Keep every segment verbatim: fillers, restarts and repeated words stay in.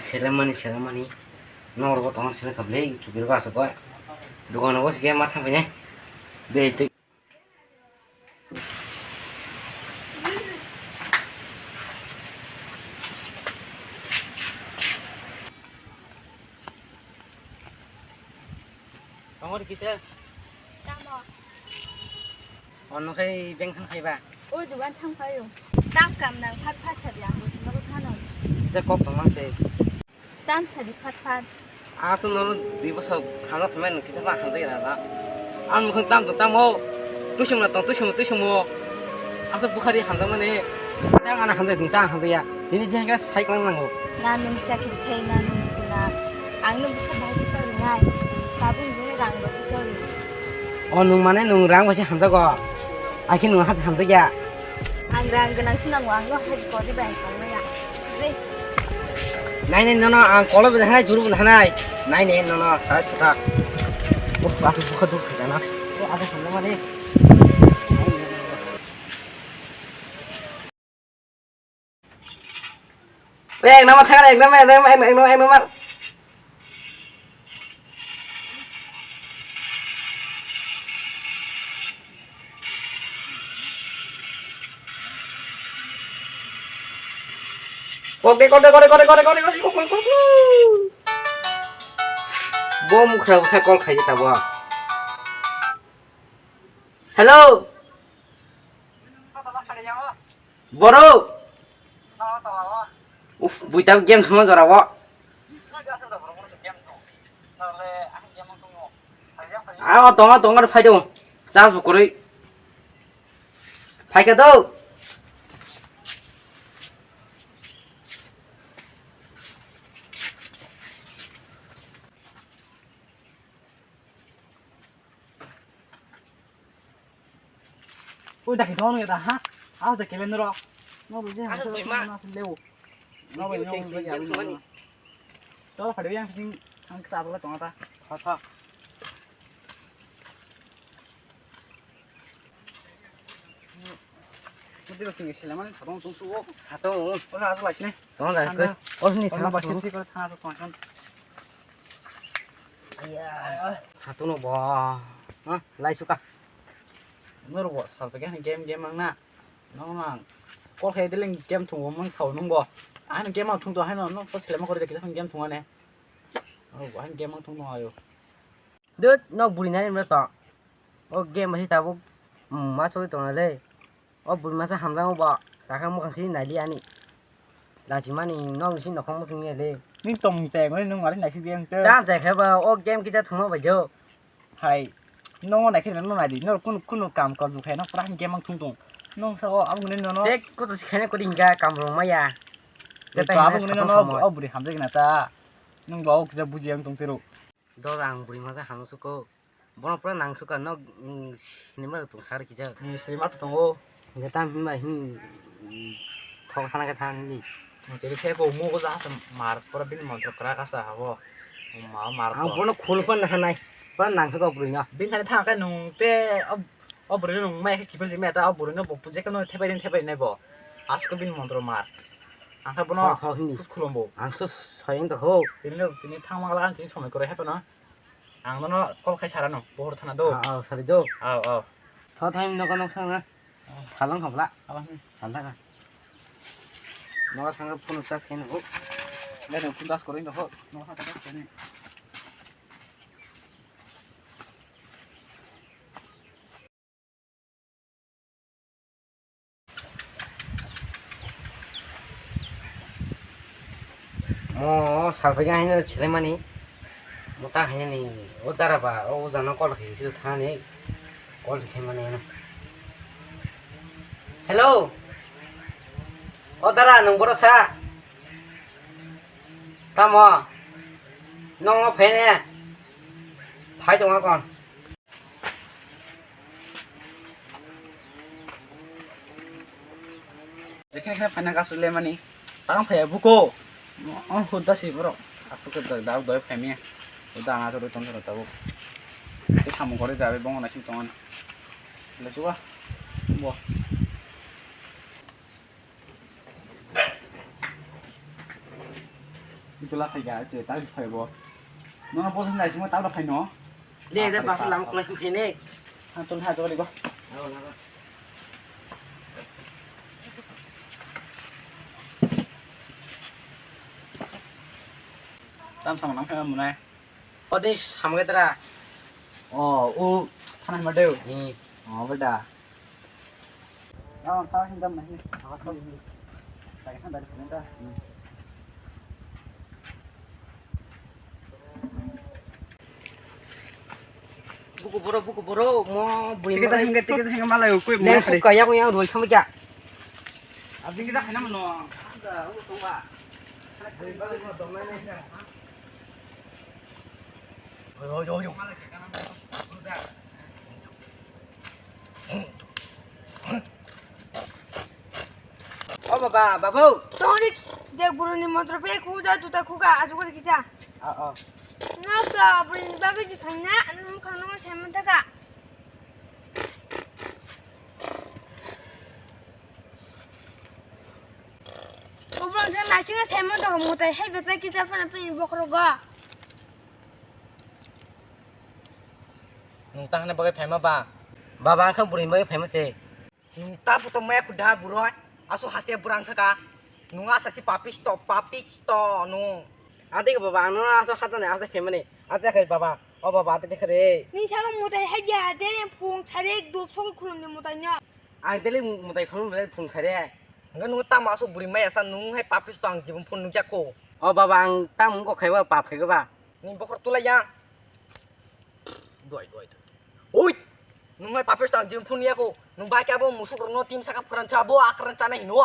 Selemani, selemani. Norok bo tongma sele khablai, chukirok asuk bai. Dukano bo sike ma thang phai nai. Bel twi. Tongor kisa? Tamo? Ono khai beng thang phai ba? O jugan thang phai o. Tam kam nang phat phat sabi ang bo thang phano. Kisa kok tong mang se. Tam sabi phat phat. Aswk nono dui bosor thangna thangmani kisa ma hamjai rana. Ang mukhang tam tong tamo. Tuisum na tong tuisum tuisum o. Aswk bukhari hamjakmani. Tang ana hamjai tong tang hamjai ya. Tini jeng khe sai klang nango. Na nung chakri khai na nung na. Ang nung bisa bahai kisa rinai. Tabung jeng rang ba kisa ri. O nung mane nung rang ba se hamjago. Akhe nung ha hamjak ya. Ang rang gwnang se nango, ang no hai kodi bai tongmaya. Re. Nai nai nono ang kolo bo hanai juru bo hanai. Nai nai nono sa sa sa. Oh, ba su bukha duk khana. Oh, ada sana mane. Eh, ek number thang, ek number, ek number, ek number, ek number. Kok de, kok de, kok de, kok de, kok de, kok de, kok de, kok de, kok de. Bo mukra usa call khai ta bo. Hello. Borok. Uf, buita game thangma jora o. Ah, tonga, tonga, phai do. Charge bo kwrwi. Phai kha do. Oi, dakhi dong ya da, ha? Ah, da kelen ro. No bo je, ha, toi ma. Lewo. No bo, no bo, ya, no. To phadi yang sing ang sa bla tong ta. Tha, tha. Mudi ba king sila mani satong tung tu. Satong. Ora asu lai sini. Tong da. Anda. Koi. Oh, ni sama ba sini. Sini ko sana to tong. Iya. Satu no bo. Ha, lai suka. Nor bo sal pake game game mang na. Nong nang. Kol khai deleng game thung mang sao nung bo. Ano game ang thung to hai no nong so selema kori de kita game thung ane. Oh, hai game ang thung no ayo. Dut nok buri nai mra to. O game hai tabuk ma soi tong le. O buri masa hamjang bo. Kakha mukhang si nai li ani. Lachimani nokni si nokhong muchung ya le. Ni tong te ngoi nung mari nai si biang te. Tam te khe ba o game kisa thuma bai jo. Hai. Nong nai khe nang nai di. Nor kun kun kam kam ju khe nang pura game ang thung thung. Nong sa o abung ni no no. Te ko to si khene ko ding ga kam rong ma ya. Te pa abung ni no no o buri hamjai na ta. Nung ba o kisa buji ang tong te ro. Dol ang buri masa hano suko. Bono pura nang suka nok, mm, sinima rok tong sar kisa. Ni sinima to tongo. Hingke tam himba hin, mm, thok sana ke thang ni. Jadi khe bo mo ko ja sa mar pura bini montro kra kasa habo. Ma mar. Ang bono khul pan hanai. Pura nang suka buri no. Bin thani thang kai nung te o buri nung mai khe kipel jimai ta o buri no bo puje kano thepai din thepai nai bo. Asko bini montro mar. Ang kha bono. Thok, thok hini. Khus khulumbo. Ang so soyeng to ho. Tini tini thang mangla ang tini somoi kore hepa no. Ang nono call khai sarano, bohor thana do. Ah, ah, sari do. Aw, aw. Tho thai nogo nok thangna. Salang habla. Aw, hmm. Santa ka. Nogo thangna phone charge khai nogo. Lai no phone charge koroi nogo. Nogo thangna charge khai ni. Mo salphaikhe haino selaimani. Mo ta hainani o dara ba o ujano call khaisi thani call khaimani ano. Hello. O dara nwng boro sa? Tamo? Nongo phaine? Phai tongo kon? Jekhene khene phaina gas le mani. Tang phaya buko. Oh, huda si borok. Asuk ke da doi phai mi. Huda anga to tong tabuk. Ke samung gore da be bongo na sing tongan. Le suwa. Bo. Itola phai ga, ito ta phai bo. Nono bosan dai simo ta phai no. Le, de, basa lam kulai phai ne. Ha, tol ha, joli go. Tam sama nang phai munai. Odis hamge tra. Oh, u thanai ma deu. Hmm. Oh, beda. Oh, ta hindam nahi. Buku boro, buku boro, mo bui. Tiga mo. Hinga, tiga hinga malai, kui mo. Lem sukka ya, yang roi kami ya. Abdi kita kena mano. Oi, oi, oi, oi. O baba, babu. Tongni je guruni montro pe khu ja tuta khu ga asu gori kisa. A, a. Nokta bini bagwi si thaina, nung khang nung sai man taka. Obrang jang naising sai man taka mutai hai betai kisa phana pini bokhro ga. Nung ta hana bagwi phaima ba? Baba, ang kha bwrwi bagwi phaima se. Nung ta photo maya khuda buroi. Asu hate burang thaka. Nung asa si papisto, papisto nung. Adi ke baba, ang nung asu hata ne asa phaima ne. Ate khai baba. O baba, ate khai re. Ni sago mutai hai ya, de phung thare dop sok khulum ni mutai nya. Ang tele mutai khulum le phung thare. Nung ta ma asu bwrwi maya sa nung hai papisto ang jibon phun nung jako. O baba, ang ta mung ko khaiba pap khaiba. Ni bokhor tulai ya. Doi, doi, doi. Oi! Nung hai papisto ang jim phun yako. Nung bai kabo musuk rokno tim saka pran cha bo akran cha nai hino.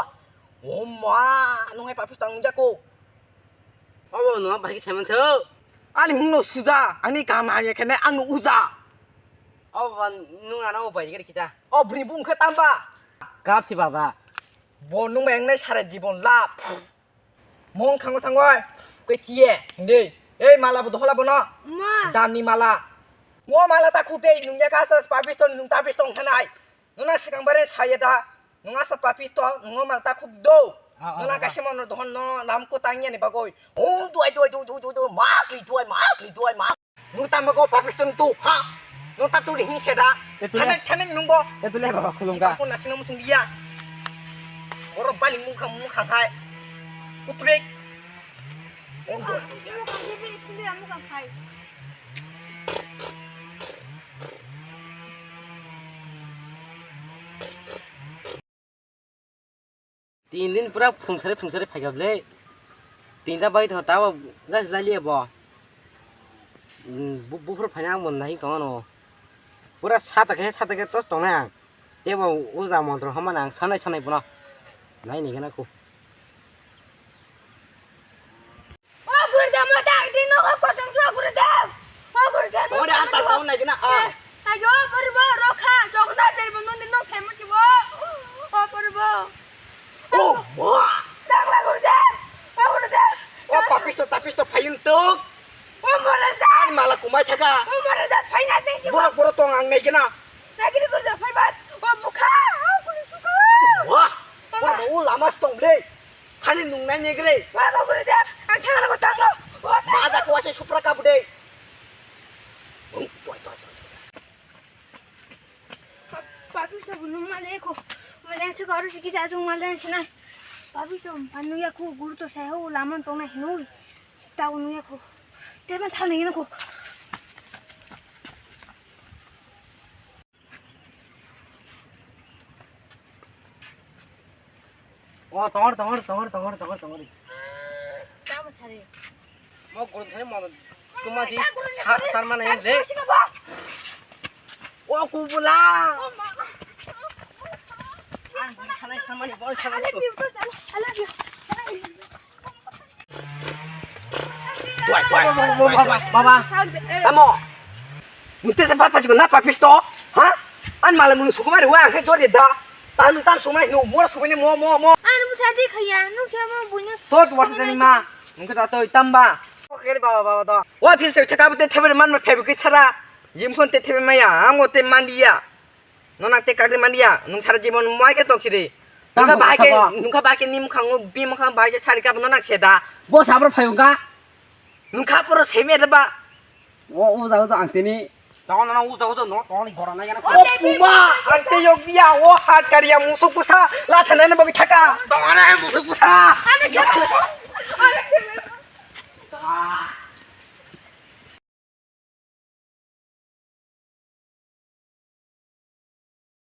O ma, nung hai papisto ang jako. Abo nung bai sai man tho. Ani mung no suja, ani kam hanya kene ang no uja. Abo ban nung ana o bai gari kicha. O bri bung khe tamba. Kap si baba. Bo nung bai ang nai sara jibon lap. Mong thango thango, koi chiye, hindi. Ei, mala bo dohola bono. Ma. Damni mala. Mo mala ta khuk dei, nung ya ka sa papis ton, nung tapis tong thanai. Nuna sikang bare saya da. Nung asa papis ton, nung mala ta khuk do. Ah, ah, nuna ah. Kaisa mono dohon no lam ko tangya ni bagoi. Oh, duai, duai, du, du, du, du, ma, kli duai, ma, kli duai, ma. Nung tamo ko papiston tu, ha? Nung ta tu hing seda. Itu le. Thanek, thanek nung bo. Itu le baba khulung ka. Aku nasi nung sung dia. Oro bali mung khang mung khang hai. Kutrek. Ondo. Tin din pura phungsari phungsari phaikha bwle. Tinta bai tho tabo gas lai liya bo. Buphuru phaina ang bo nai tong ano. Pura sata khe sata khe tos tongnai ang. Tebo uja montro homa ang sanai sanai bono. Nai ni gana ko. O Gurudev, mo tak di no ko kosong jua Gurudev. O Gurudev, mo. Ore anta tau nai gina a. Ayo, Purbo, Rokha, Jogna, Derbo, Nondi, no, Themo, Chibo. O Purbo. O ma. Dangla Gurudev. O Gurudev. O papisto, tapisto, phayung tuk. O Moraja. Ani mala kumai thaka. O Moraja, phaina dei. Borok, borok tong ang nai gina. Nagiri Gurudev, phaibat. O bukha. O Gurudev, suka. Wah. Borok o lama stong ble. Thani nung nai negre. Wa, wa, gure ja. Ang thangna ko tanglo. Wa, ma da ko ase supra ka bude. Toi, toi, toi, toi. Papi to bunu male ko. Male se garu siki ja jung male se nai. Papi to panu ya ko guru to sai ho laman to na hinoi. Ta bunu ya ko. Te ban thani ko. O, tongor, tongor, tongor, tongor, tongor, tongor. Tamo sari. Mo gurung thani mo tuma si sa-, sar mana yang de. O, kubula. Ang di sanai samani bo sanai to. Baba, baba. Tamo. Nung tesa pa pachiko na papisto? Ha? An mala munu sukumari wa ang khe jori da. Tan tam sumai no mo sumai mo mo mo. Ar mu sadi khaya, nung sama bunya. To tu wasa jani ma. Nung khe ta to tamba. Oke baba, baba to. Wa phir se chaka bute thebe man ma phebe ki chara. Jim khon te thebe maya, ang o te mandiya. Nona te kagri mandiya, nung sara jibon mai ke tok siri. Nungkha bahai khe, nungkha bahai khe ni mwkhango, bi mwkhang bahai khe sari kabo no nang se da. Bo sabra phai wngkha. Nungkha poro semi da ba. O, o jago jo ang tini. Tong no, o jago jo no, tong ni gora na yana. O puma, ang te yok dia, o hat kariya musuk busa, la thana ne bagi thaka. Tong na musuk busa.